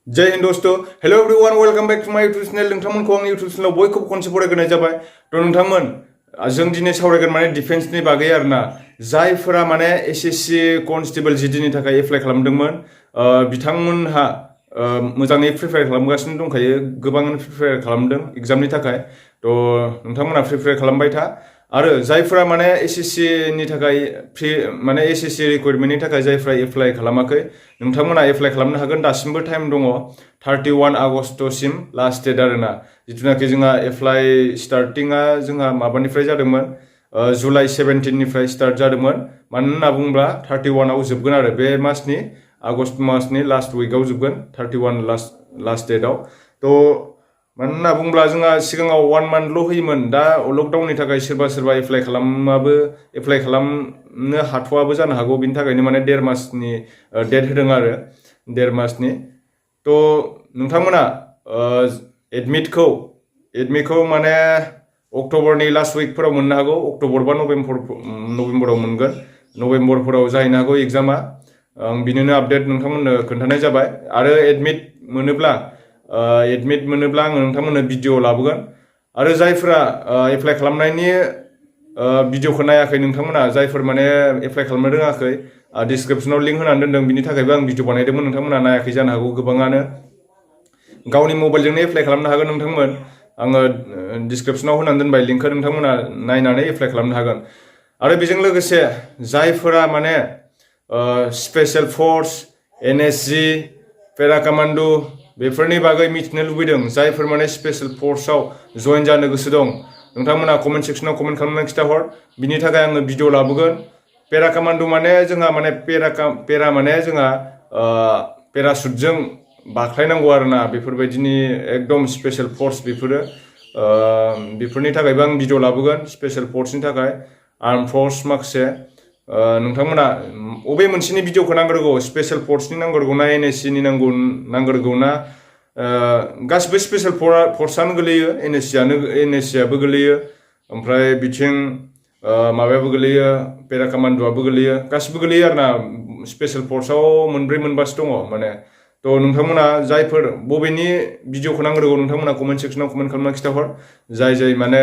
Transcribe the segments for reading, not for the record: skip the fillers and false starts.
जय हिंद दोस्तों hello everyone welcome back to my YouTube channel नोंथांमोनखौ आंनि यूट्यूब चैनलाव बयखौबो खनसे बरायग्रोनाय जाबाय थ' नोंथांमोन जों दिनै सावरायगोन माने डिफेन्सनि बागै आरोना जायफोरा माने एसएससि कनस्टेबल जिडिनि थाखाय एप्लाइ खालामदोंमोन बिथांमोनहा मोजाङै प्रिपेयार खालामगासिनो दंखायो गोबाङानो प्रिपेयार खालामदों एग्जामनि थाखाय थ' नोंथांमोना प्रिपेयार खालामबाय था आरो जायफोरा माने एसएससि नि थाखाय माने एसएससि रिक्वायरमेन्टनि थाखाय जायफोरा एप्लाइ खालामाखै नोंथांमोना एप्लाइ खालामनो हागोन दासिमबो टाइम दङ 31 आगष्टसिम लास्ट डेट आरोना जिथुनाखि जोंहा एप्लाइ स्टार्टिंआ जोंहा माबानिफ्राय जादोंमोन जुलाइ 17 निफ्राय स्टार्ट जादोंमोन मानो होनना बुङोब्ला 31 आव जोबगोन आरो बे मासनि आगस्ट मासनि लास्ट उइकआव जोबगोन 31 लास्ट डेटआव थ' मानो होनना बुङोब्ला जोंहा सिगाङाव 1 मान्थल' होयोमोन दा लकडाउननि थाखाय सोरबा एप्लाइ खालामनो हाथ'वाबो जानो हागौ बिनि थाखायनो माने 1.5 मासनि डेट होदों आरो 1.5 मासनि थ' नोंथांमोना एडमिटखौ माने अक्ट'बरनि लास्ट उइकफोराव मोननो हागौ अक्ट'बर बा नभेम्बराव मोनगोन नभेम्बरफोराव जाहैनो हागौ एग्जामा आं बिनिनो आपडेट नोंथांमोननो खोन्थानाय जाबाय आरो एडमिट मोनोब्ला आङो नोंथांमोननो भिडिअ लाबोगोन आरो जायफोरा एप्लाइ खालामनायनि भिडिअखौ नायाखै नोंथांमोना जायफोर माने एप्लाइ खालामनो रोङाखै डिसक्रिपसनाव लिंक होनानै दोनदों बिनि थाखायबो आं भिडिअ बानायदोंमोन नोंथांमोना नायाखै जानो हागौ गोबाङानो गावनि मबाइलजोंनो एप्लाइ खालामनो हागोन नोंथांमोन आङो डिसक्रिपसनाव होनानै दोनबाय लिंकखौ नोंथांमोना नायनानै एप्लाइ खालामनो हागोन आरो बेजों लोगोसे जायफोरा माने स्पेशेल फर्स एनएसजि पेरा कमान्ड' बेफोरनि बागै मिथिनो लुबैदों जायफोर माने स्पेशेल फर्सआव जइन जानो गोसो दं नोंथांमोना कमेन्ट सेक्सनाव कमेन्ट खालामनानै खिथाहर बिनि थाखाय आङो भिडिअ लाबोगोन पेरा कमान्ड' माने जोंहा माने पेरा माने जोंहा पेराशुटजों बाख्लायनांगौ आरोना बेफोरबायदिनि एकदम स्पेशेल फर्स बेफोरनि थाखायबो आं भिडिअ लाबोगोन स्पेशेल फर्सनि थाखाय आर्म फर्स माखासे नोंथांमोना अबे मोनसेनि भिडिअखौ नांग्रोगौ स्पेशेल फर्सनि नांग्रोगौ ना एनएससिनि नांग्रोगौ ना गासिबो स्पेशेल फर्सआनो गोलैयो एनएससिआबो गोलैयो ओमफ्राय बिथिं माबायाबो गोलैयो पेरा कमान्ड'आबो गोलैयो गासिबो गोलैयो आरोना स्पेशेल फर्सआव मोनब्रै मोनबासो दङ माने थ' नोंथांमोना जायफोर बबेनि भिडिअखौ नांग्रोगौ नोंथांमोना कमेन्ट सेक्सनाव कमेन्ट खालामना खिथाहर जाय माने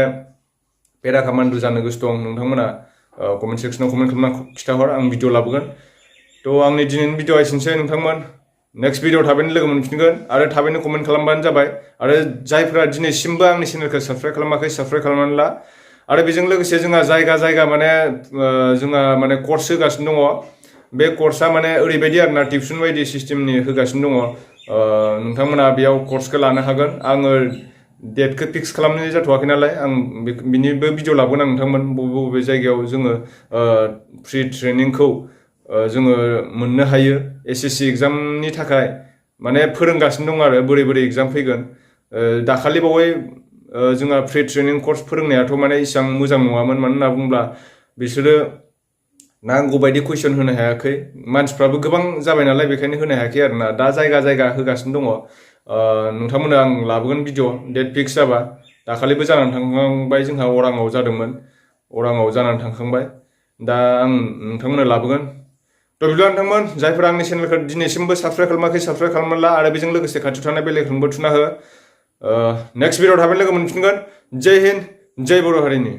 पेरा कमान्ड' जानो गोसो दं नोंथांमोना कमेन्ट सेक्सनाव कमेन्ट खालामना खिथाहर आं भिडिअ लाबोगोन थ' आंनि दिनैनि भिडिअ एसेनोसै नोंथांमोन नेक्स्ट भिडिअ थाबैनो लोगो मोनफिनगोन आरो थाबैनो कमेन्ट खालामबानो जाबाय आरो जायफोरा दिनैसिमबो आंनि चेनेलखौ साबस्क्राइब खालामाखै साबस्क्राइब खालामनानै ला आरो बेजों लोगोसे जोंहा जायगा माने जोंहा माने कर्स होगासिनो दङ बे कर्सआ माने ओरैबायदि आरोना टिउसन बायदि सिस्टेमनि होगासिनो दङ नोंथांमोना बेयाव कर्सखौ लानो हागोन आङो डेटखौ फिक्स खालामनाय जाथ'वाखै नालाय आं बिनिबो भिडिअ लाबोगोन आं नोंथांमोन बबे जायगायाव जोङो फ्रि ट्रेनिंखौ जोङो मोननो हायो एसएससि एग्जामनि थाखाय माने फोरोंगासिनो दं आरो बोरै एग्जाम फैगोन दाखालि बावै जोंहा फ्रि ट्रेनिं कर्स फोरोंनायाथ' माने इसेबां मोजां नङामोन मानो होनना बुङोब्ला बिसोरो नांगौ बायदि कुइसन होनो हायाखै मानसिफ्राबो गोबां जाबाय नालाय बेखायनो होनो हायाखै आरोना दा जायगा होगासिनो दङ नोंथांमोना आं लाबोगोन भिडिअ डेट फिक्स जाबा दाखालिबो जानानै थांखांबाय जोंहा अराङाव जादोंमोन अराङाव जानानै थांखांबाय दा आं नोंथांमोननो लाबोगोन थ' बिदिब्ला नोंथांमोन जायफोरा आंनि चेनेलखौ दिनैसिमबो साबस्क्राइब खालामाखै साबस्क्राइब खालामनानै ला आरो बेजों लोगोसे खाथियाव थानाय बेलेगखौबो थुना हो नेक्स्ट भिडिअ थाबैनो लोगो मोनफिनगोन जय हिन्द जय बर' हारिनि